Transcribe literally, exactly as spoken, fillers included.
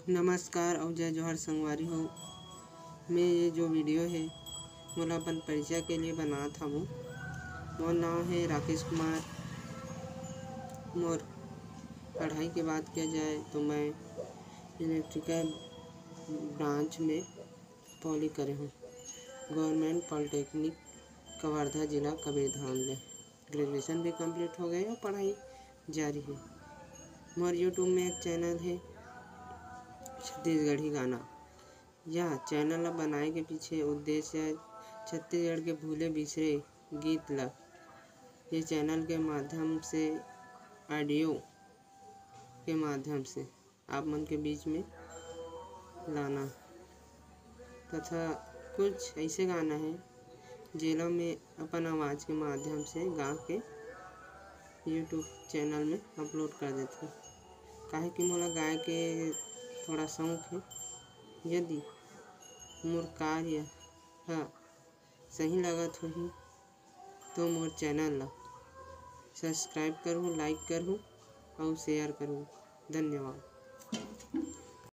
नमस्कार अउ जय जोहार संगवारी हो। मैं ये जो video हे, मोला अपन परिचय के लिए बनात हवं। मोर नाम हे राकेश कुमार। मोर पढ़ाई के बात किया जाए तो मैं electrical branch में poly करे हूँ, Government Polytechnic कवर्धा, जिला कबीरधाम ले। Graduation भी complete हो गए और पढ़ाई जारी है। मोर YouTube में एक channel है छत्तीसगढ़ी गाना। यह channel ला बनाए के पीछे उद्देश्य है छत्तीसगढ़ के भूले बिसरे गीत ला ये channel के माध्यम से, audio के माध्यम से आप मन के बीच में लाना तथा कुछ ऐसे गाना है जेला मैं अपन आवाज़ के माध्यम से गा के YouTube channel में upload कर देथों, काहे कि मोला गाए के थोड़ा शौक है। यदि मोर कार्य ह सही लगत होही तो मोर channel ला subscribe करहू, like करहू अउ share करहू। धन्यवाद।